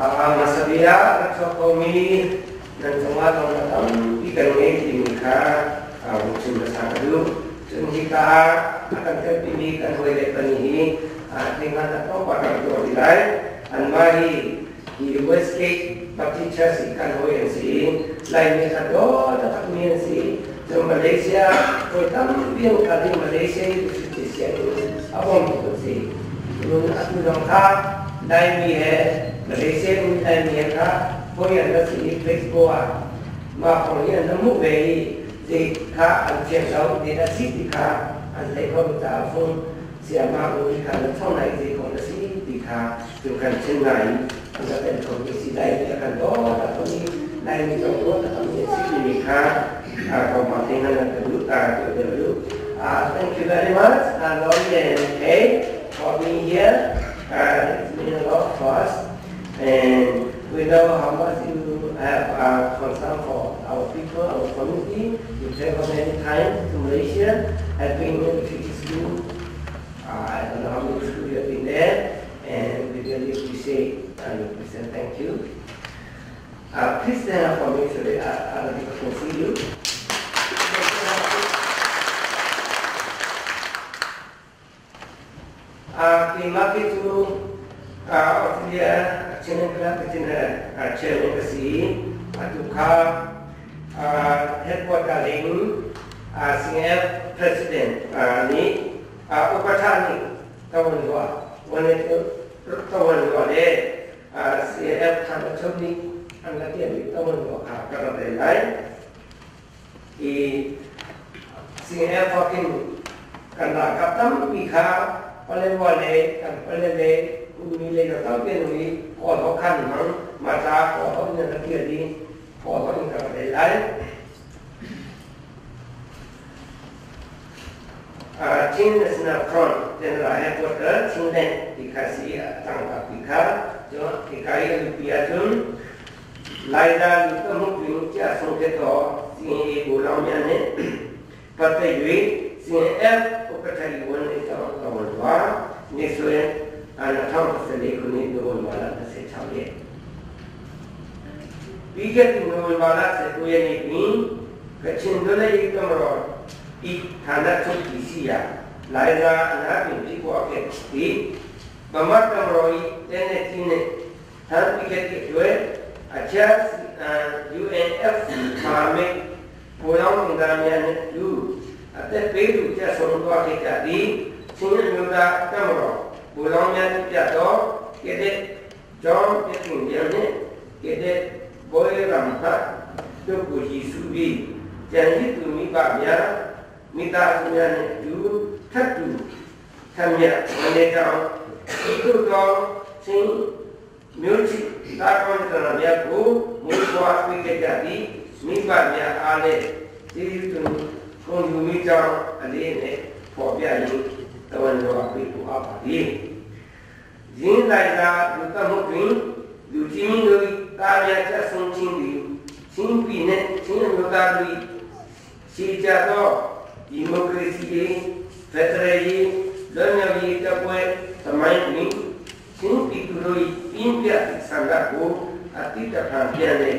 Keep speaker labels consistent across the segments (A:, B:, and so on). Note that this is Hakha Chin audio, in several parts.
A: Hmasa bik ah a chuak khomi nan cungah lawmhnak tampi kan ngei timi kha vun chim hmasa ka duh. Cun hika ah a kan telpimi kan hawile pahnih hi theihngalhnak tlawmpal kan tuah rih lai. Anmah hi hi Westgate Baptist Church i kan hawi an si i Laimi kha dawt taktakmi an si. Cun Malaysia hawi tampi an kal i Malaysia i refugee sianginn a bawmtu an si. Cun atu zong kha Laimi he Malaysia in Laimi he kha hawi an rak si i Facebook ah mah kong hi an rak hmuh ve i zei kha an fiang lo, zei dah si ti kha an theih kho lo caah fung sayamah u ti kha na chong lai zei kong na si ti kha cu kan chim hna i an ka tel kho mi si lai ti a kan dawt a kami Laimi zong dawt a kami a si timi kha tlawmpal te ngan ka duh ka duh. Thank you very much, Lori and Kay, for being here. It's been a lot for us, and we know how much you have concern for our people, our community. You travel many times to Malaysia, helping in refugee school. I don't know how many schools you have been there, and we really appreciate your presence. Thank you. Please stand up for me so that other people can see you. Keimah khi cu Australia Chin Club chin chairman ka si. Atu kha headquarter ling CNF president nih upatha nih tawan lua tawan lua le CNF than a chom nih an la tian nih tawan lua kha ka rak rel lai. I CNF in kan ralkap tampi kha Paletwa le kan pale le ummi le ka tampi an um i Kawl ho khan hmang mah caah Kawl ho in an rak kir i Kawl ho in ka rak rel lai. Chin National Front General Headquarter Chinland ti kha si a tangka pi kha cun hika i a lupi ahcun Laiza lu ka hmuh ping chia sung te to CNA bu long mya nih patei CNF upatha wan ni tong tong wa ni suen ana thong pasali khuni nu wa la ta se chau ye pi ke ti nu wa la se ku ye ni pin Kachin do le kamro i thana chuk ti si ya Laiza ana pin pi ko ke ti Bama kamro i tene ti ne ထမ်းပြီးခဲ့တဲ့အတွက်အခြား UNFC မာမိတ်ဗိုလ်လောင်းဝန်သားများနှင့်အတူအသက်ပေးသူကျဆုံးသွားခဲ့ကြသည်ချင်းမျိုးသားတပ်မတော်ဗိုလ်လောင်းများဖြစ်ကြသောကဲတဲ့ကျောင်းပြည့်တင်ပြန်နှင့်ကဲတဲ့ဘိုးရံဖတ်တို့ကိုရည်စူးပြီးကြံရည်သူမိဘများမိသားစုများနှင့်အတူထပ်တူထပ်မြတ်ဝန်နေကြောင်းဤသို့သောချင်းမျိုးချစ်သားကောင်းတဲ့များကိုမွေးဖွားပေးခဲ့ကြသည်မိဘများအားလည်းကျေးဇူးတင်ဂုဏ်ယူမိကြောင်းအလေးနဲ့ပေါ်ပြရင်တဝန်တော်ပေးဖို့အပ်ပါသည်ရင်းလိုက်သာလူတမှုတွင်လူချင်းတို့တာများချက်ဆုံးခြင်းသည်ချင်းပြည်နှင့်ချင်းမျိုးသားတို့ရှိကြသောဒီမိုကရေစီရေးဖက်ဒရယ်ရေးလွတ်မြောက်ရေးတပ်ပွဲသမိုင်းတွင်ချင်းပြည်သူတို့၏ပြင်းပြသည့်ဆန္ဒကိုအတိတ်တဖန်ပြန်လည်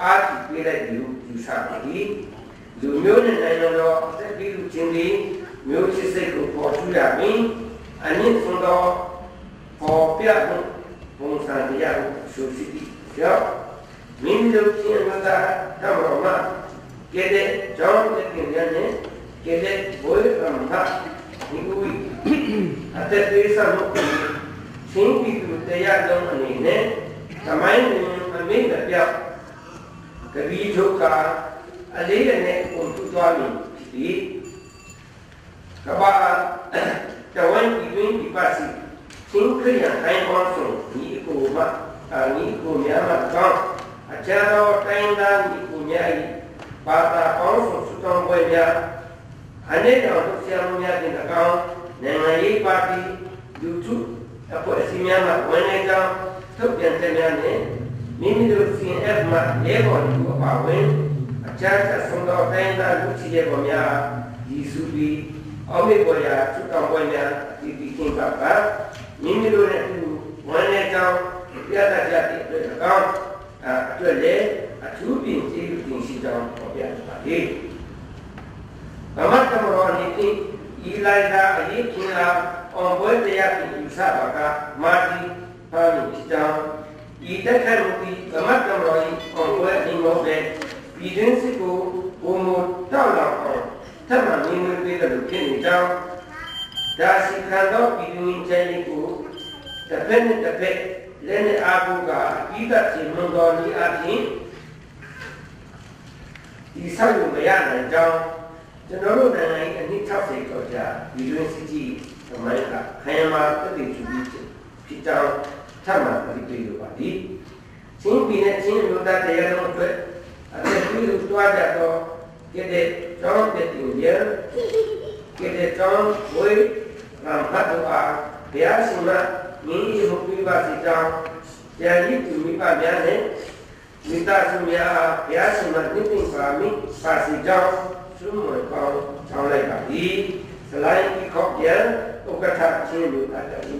A: အားဖြည့်ပေးလိုက်သည်ဟုယူဆပါသည်လူမျိုးနှင့်နိုင်ငံတော်အသက်ပြုခြင်းသည်မျိုးချစ်စိတ်ကိုပေါ်ထူးရမည်အနည်းဆုံးသောပေါ်ပြမှုပုံစံတရားကိုဆိုရှိသည်ကြောင့်မိမိတို့ချင်းမျိုးသားတမတော်မှာကဲတဲ့ကြောင်းတဲ့ပြင်ရနဲ့ကဲတဲ့ဘွေရမဟာဒီဦးအသက်ပေးစမှုချင်းပြည်သူတရားလုံးအနေနဲ့သမိုင်းတွင်အမိန့်မပြောက်ကပီးထုတ်ကအလေးနဲ့ပုံထူသွားမည်ဖြစ်သည်ကဘာတဝန်ပြည်တွင်ဒီပါစီချင်းခရံခိုင်းပေါင်းစုံဒီအကိုမအာနီကိုများမှာကောင်းအခြားသောတိုင်းသားညီကိုများ၏ဘာသာပေါင်းစုံဆုတောင်းပွဲများအနေတော်တို့ဆရာမများဖြင့်၎င်းနိုင်ငံရေးပါတီလူထုအဖွဲ့အစည်းများမှဝန်နေကြောင်းထုတ်ပြန်ချက်များနှင့်မိမိတို့ CNF မှရဲဘော်လူအပါဝင်အခြားဆက်ဆုံးသောတိုင်းသားလူချီရဲဘော်များရည်စူးပြီးအောက်မေ့ပေါ်ရာဆုတောင်းပွဲများအတည်တည်ခြင်းပါပါမိမိတို့နဲ့အတူဝန်နေကြောင်း ပြသကြသည့်အတွက်၎င်းအတွက်လည်းအထူးပင်ကျေးဇူးတင်ရှိကြောင်းဖော်ပြပါသည်။ဗမာတမတော်အနေဖြင့်ဤလိုက်သာအရေးချင်းအားအောင်ပွဲတရားဖြင့်ယူဆပါကမာတီဖာမိဖြစ်ကြောင်းဤတက်ခတ်မှုသည်ဗမာတမတော်၏အောင်ပွဲအင်းမဟုတ်ပဲပြည်တွင်းစစ်ကိုဘုံမတောက်လောင်အောင်ထပ်မံမြင်ပေးတယ်လို့ဖြစ်နေကြောင်းဒါစီခံသောပြည်တွင်းချမ်းရေးကိုတစ်ဖက်နဲ့တစ်ဖက်လက်နဲ့အားကိုးကဤသဖြင့်မွန်တော်ဤအပြင်ဒီဆောက်လို့မရနိုင်ကြောင်းကျွန်တော်တို့နိုင်ငံ၏အနည်း60ကျော်ကြာပြည်တွင်းစစ်ကြီးသမိုင်းကခိုင်မာတည်တည်ကြည်ဖြစ်ကြောင်းထပ်မံသတိပေးလိုပါသည်ချင်းပြည်နယ်ချင်းလူသားတရားလုံးအတွက်အသက်ပြုလို့တွားကြတော့ကတဲ့ကျောင်းတဲ့တင်ရကတဲ့ကျောင်းဝေးရံဖတ်တော်အားဘုရားရှင်မငင်းဤမှုပြပါစီကြောင်းဉာဏ်ဤသူမိဘများနှင့်မိသားစုများအားဘုရားရှင်မနှင့်သိပါမိပါစီကြောင်းဆုမွန်ကောင်းချောင်းလိုက်ပါသည်စလိုင်းဤခေါပြန်ဥက္ကဋ္ဌချင်းလူအတူ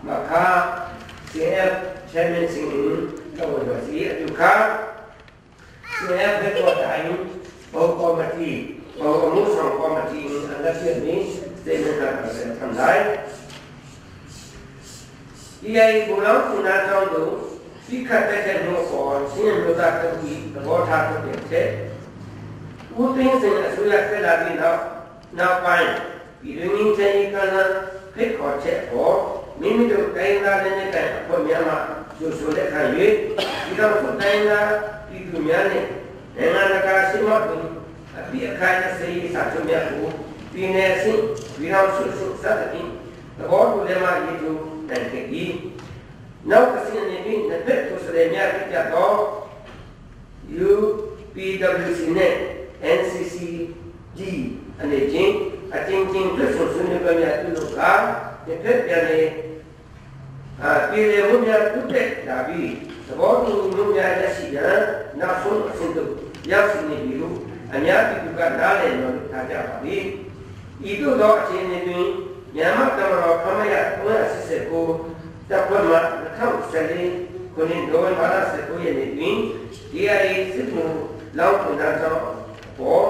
A: မခါ CF Chairman စင်တော်တော်စီအတူခါ CF ဘက်တော်တိုင်းဘောကောမတီဘောအမှုဆောင်ကောမတီအန်ဒါပြနေစေနတာဆံတိုင်းဒီအိဘူလောင်းကုနာကျောင်းတို့စိခတ်တဲ့တဲ့လို့ပေါ်ရှင်းလို့သာတူသဘောထားတဲ့တဲ့ဦးသိန်းစင်အစိုးရဆက်လာပြီးနောက်နောက်ပိုင်းပြည်တွင်းချင်းကလဖိတ်ခေါ်ချက်ပေါ်မိမိတို့တိုင်းသားတဲ့တဲ့အဖွဲ့များမှကျိုးဆိုလက်ခံ၍ဒီတော့တိုင်းသားပြည်သူများနဲ့နိုင်ငံတကာရှိမှတွင်အပိအခိုင်အစေးစာချုပ်များကိုပြည်내အဆင့်ပြည်ထောင်စုစသဖြင့်သဘောတူလက်မှရေးထိုးနိုင်ခဲ့သည်နောက်အဆင့်အနေဖြင့်နှစ်ဖက်ကိုယ်စားလှယ်များဖြစ်ကြသော UPWC နဲ့ NCCG အနေဖြင့်အချင်းချင်းတွေ့ဆုံဆွေးနွေးပွဲများပြုလုပ်ကာတစ်ဖက်ပြန်လည်ပြည်လည်မှုများတိုးတက်လာပြီးသဘောတူညီမှုများရရှိရန်နောက်ဆုံးအဆင့်သို့ရောက်ရှိနေပြီဟုအများပြည်သူကနားလည်လို့ထားကြပါသည်ဤသို့သောအခြေအနေတွင်မြန်မာတမတော်ခမရ389တပ်ဖွဲ့မှ2014ခုနှစ်နိုဝင်ဘာလ19ရက်နေ့တွင် DIA စစ်မှုလောက်တင်သောပေါ်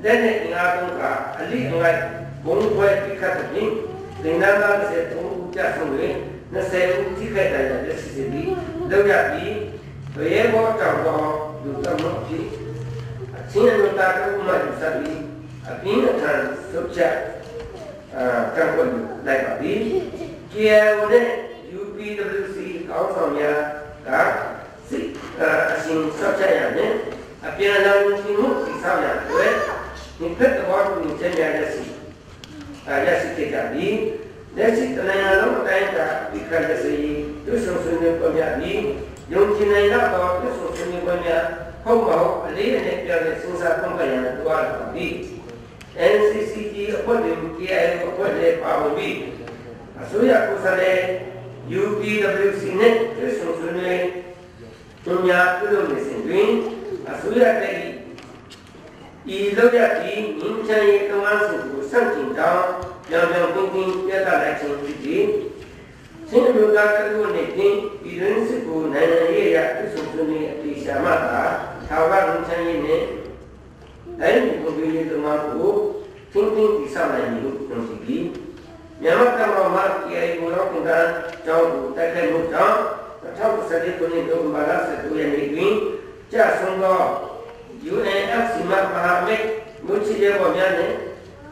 A: လက်နဲ့အင်အားသုံးကအလိအငိုက်ဘုံခွဲပိခတ်တဲ့ဖြင့်သင်္นานသား23ဦးကြဆုံး၍20ဦးထိခိုက်ဒဏ်ရာရရှိစေပြီးလောက်ရပြီးရဲဘောတောင်တော်လူတော်မှုဖြစ်အချင်းအလို့တာတူမှယူဆပြီးအပြင်းအထန်ဆုတ်ချက်အာကန့်ကွက်လိုက်ပါသည် KIO နဲ့ UPWC ကောင်းဆောင်များကစစ်အရှင်ဆောက်ချက်ရနဲ့အပြန်အလှန်ရှင်မှုတည်ဆောက်ရအတွက်ဒီဖက်တော်တူချက်များရရှိရရှိခဲ့ကြသည်လက်ရှိတနင်္လာလုံးအတိုင်းအတာဒီခက်လက်စီတွဆုံဆွေးနွေးပွားများသည်ယုံကြည်နိုင်တော့တွဆုံဆွေးနွေးပွားများဟုတ်မဟုတ်အလေးအနက်ပြောတဲ့စဉ်းစားသုံးသပ်ရန်လိုအပ်ပါသည် NCCG အဖွဲ့တွင် KIO အဖွဲ့လည်းပါဝင်ပြီးအစိုးရကိုယ်စားလှယ် UPWC နဲ့တွဆုံဆွေးနွေးသူများပြုလုပ်နေစဉ်တွင်အစိုးရတဲ့ဤလောက်ရပြီးငင်းချမ်းရေးကမန်းစုကိုစန့်ကျင်ကြောင်းပြောင်ပြောင်တင်းတင်းပြသလိုက်ခြင်းဖြစ်သည်ချင်းလူသားတလူနဲ့ဖြင့်ပြည်တွင်းစစ်ကိုနိုင်ငံရေးအရပြုစုဆွေးနွေးအပြေရှာမှသာထာဝရငင်းချမ်းရေးနဲ့တိုင်းပြည်ကိုပြည်ရေးသမားကိုတင်းတင်းတည်ဆောက်နိုင်မည်ဟုယုံကြည်ပြီးမြန်မာတမတော်မှ KIA ကိုတော့တင်တဲ့ကျောင်းကိုတိုက်ခိုက်မှုကြောင့်2014ခုနှစ်နိုဝင်ဘာလ19ရက်နေ့တွင်ကျဆုံးသော UNFC မှမဟာမိတ်မြို့ချီရဲဘော်များနှင့်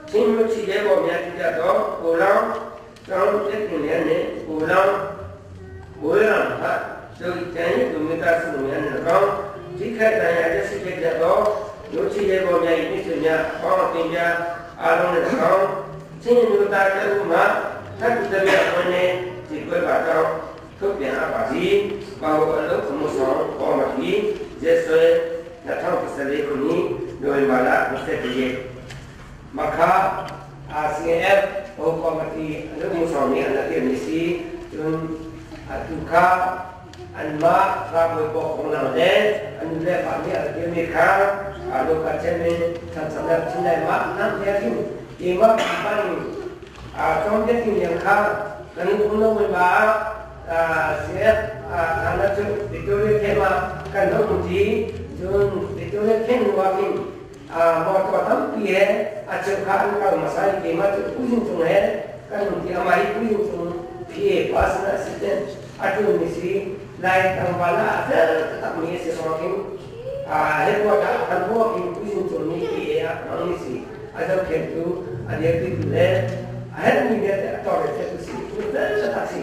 A: ချင်းမြို့ချီရဲဘော်များဖြစ်ကြသောကိုလောင်းကျောင်းတက်တင်လည်းနှင့်ကိုလောင်းဝေရံဟာသူတန်ရသူမိသားစုများနှင့်၎င်းထိခိုက်ဒဏ်ရာရရှိခဲ့ကြသောမြို့ချီရဲဘော်များ၏မိတ်ဆွေများအပေါင်းအသင်းများအားလုံးနှင့်၎င်းချင်းမြို့သားတအုပ်မှထပ်တူတဲ့ဝင်နေဒီကွဲပါတော့ထုတ်ပြန်အပ်ပါသည်ဘာဝအလုပ်အမှုဆောင်ကော်မတီရက်စွဲ2014ခုနှစ်နိုဝင်ဘာလ21ရက်မခါ RCF ဟိုကော်မတီအလုပ်အမှုဆောင်နေအနာကိမစီကျွန်းအတုခါအန်မာရာဘဘောခုံလာတဲ့အန်လက်ပါမီအကေမီခါအလုကချေမင်သတ်သတ်ချင်းလိုက်မနမ်ပြချင်းဒီမပန်အာချုံတဲ့တင်ရခါကန်ခုနဝင်ပါ CF Thana cu Victoria Camp ah kan hung umṭi. Cun Victoria Camp hnu ah khin motor tampi he a cheu kha an kal hmasa i keimah cu Pu Zing Cung he kan um ti. Amah hi Pu Zing Cung PA, personal assistant, a ṭuanmi si. Lai tlangval ah a fel taktakmi a si ruangah khin headquarter ah kan ruah khin Pu Zing Cung nih PA ah hmangmi si. A zohkhenhtu, a dirpitu le a herhmi vialte a tawlreltu si. Mi fel taktak si.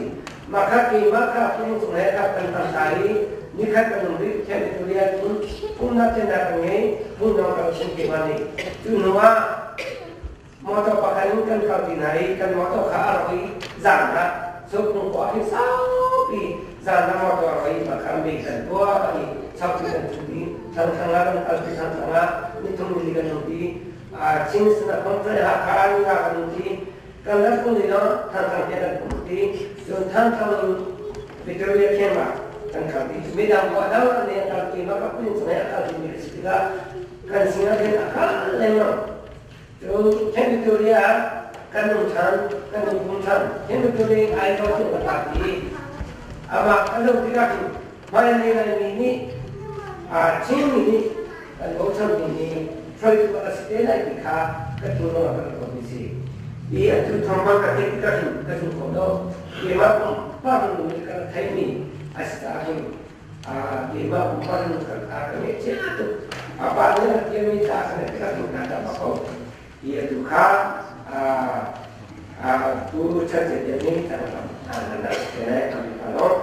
A: Mah kha keimah kha Pu Zing Cung he kha kan tam ta i nikhat kan um rih. Camp Victoria cun pumhnak ṭhennak kan ngei. Phungdang kan chim keimah nih. Cu hnu ah motor pakhat in kan kal ti hna i kan motor kha a rak i zan ah Sopung khua hin saupi zan ah motor a rak i makhan bei kan tuah i saupi kan ṭhu i thangthang ah kan kal ti, thangthang ah nithum nili kan um ti, Chin State Conference Hakha ah ni nga kan um ti, kan rak tlung ni no thangthang te kan um ti. Cun thangthang in Victoria Camp ah kan kal ti. Midang khua dang an nih kal ti ma ka pun chung a kal ti mi si tikah kan singa khin a kal lengmang. Cun Camp Victoria ah kan um ṭhan, kan um pum ṭhan. Camp Victoria in ai ko cu ka tlak i amah kan zoh tikah khin hmailei Laimi nih Chinmi nih kan bochanmi hi hruaitu a si te lai ti kha ka thinlung ah ka ruahmi si. I atu thawngpang ka theih tikah hin ka zum kho lo. Keimah pumpak in ka rak theihmi a si caah hin keimah pumpak in ka ka ngaihchia tuk. A pa nih a rak tialmi ca ka theih tikah hin ka ṭap ko. I atu kha tu chan nih kan rak te lai kan ka lawm.